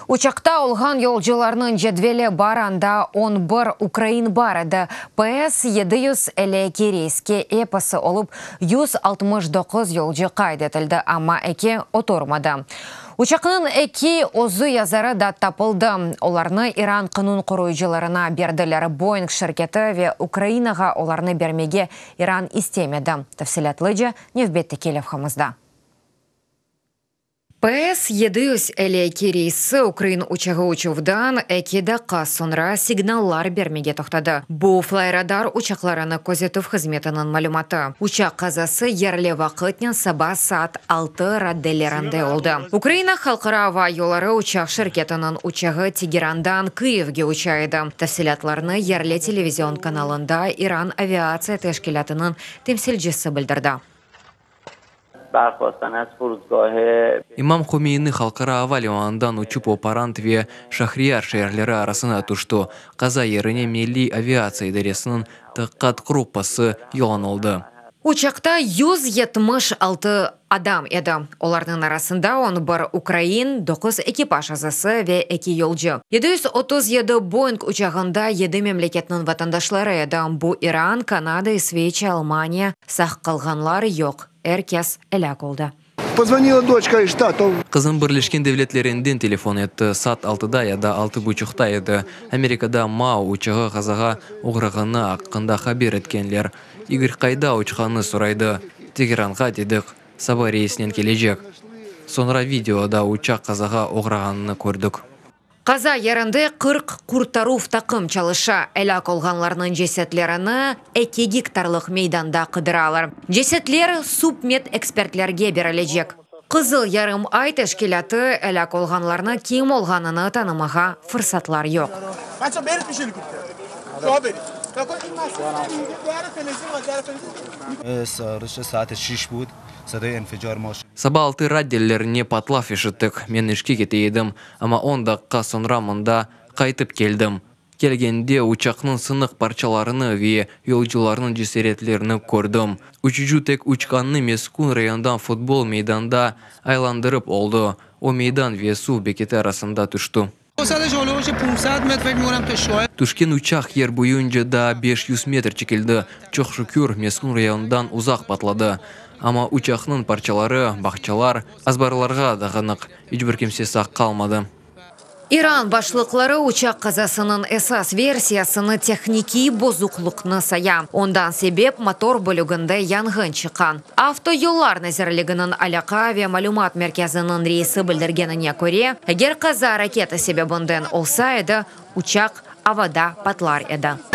Uçaqta olğan yolcularnıñ cedveli bar, anda 11 ukrain bar edi. PS 752 reyske episi olıp 169 yolcu qayd etildi, amma eki oturmadı. Uçaqnıñ eki özü yazarı da tapıldı. Olarnı İran qanun qoruyıcılarına berdiler. Boeing şirketi ve Ukrainağa olarnı bermege İran istemedi. Tafsilâtlıca nevbetteki levhamızda. PS 752 reysi ukrain uçağı uçuvdan 2 daqqa soñra signallar bermege toqtadı. Bu Flyradar uçaqlarını közetüv hızmetiniñ malümatı. Uçaq qazası yerli vaqıtnen saba saat 6 raddelerinde oldı. Ukraina halqara ava yolları uçaq şirketiniñ uçağı Tegerandan Kıyivge uça edi. Tafsilâtlarnı yerli televizion kanalında İran aviatsiya teşkilâtınıñ temsilcisi bildirdi. İmam Homeyni halqara ava limanından uçıp Oparant ve Şahriyar şeerleri arasına tüşti. Qaza yerine Milliy aviatsiya idaresiniñ taqiqat gruppası yollanıldı. Uçaqta 176 adam edi. Olarnıñ arasında 11 ukrain, 9 ekipaj azası ve 2 yolcu. 737 Boeing uçağında 7 memleketniñ vatandaşları edi. Bu İran, Kanada, İsveçiya, Almaniya, sağ qalğanlar yoq. Er kes elâk oldı. Pozvonila doçka iz Ştatov. Qızım Birleşken Devletlerinden telefon etti. Saat altıda ya da altı buçuqta edi. Amerikada MAU uçağı qazağa oğrağanı aqqında haber etkenler. İgor qayda uçqanını soraydı. Tegeranğa dedik. Saba reysinen kelecek. Soñra videoda uçaq qazağa oğrağanını kördik. Qaza yerinde 40 qurtaruv taqım çalışa. Elâk olğanlarnıñ cesetlerini 2 gektarlıq meydanda qıdıralar. Cesetler submedekspertlerge berilecek. Qızıl yarım ay teşkilâtı elâk olğanlarnı kim olğanını tanımağa fırsatlar yoq. Saba altı raddelerine patlav eşittik. Men işke kete edim, amma on daqqa soñra mında qaytıp keldim. Kelgende uçaqnıñ sınıq parçalarını ve yolcularnıñ ceseretlerini kördim. Uçucı tek uçqannı meskün rayondan futbol meydanında aylandırıp oldı. O meydan ve suv beketi arasında tüşti. Tüşken uçaq yer boyunca daa 500 metr çekildi. Çoq şükür, meskün rayondan uzaq patladı. Amma uçaqnıñ parçaları bağçalar, azbarlarğa dağınıq. İç bir kimse sağ qalmadı. İran başlıqları uçaq qazasınıñ esas versiyasını tehnikiy bozuqlıqnı saya. Ondan sebep motor bölüginde yanğın çıqqan. Avtoyollar nazirliginiñ alâqa ve malümat merkeziniñ reisi bildirgenine köre, eger qaza raketa sebebinden olsa edi, uçaq avada patlar edi.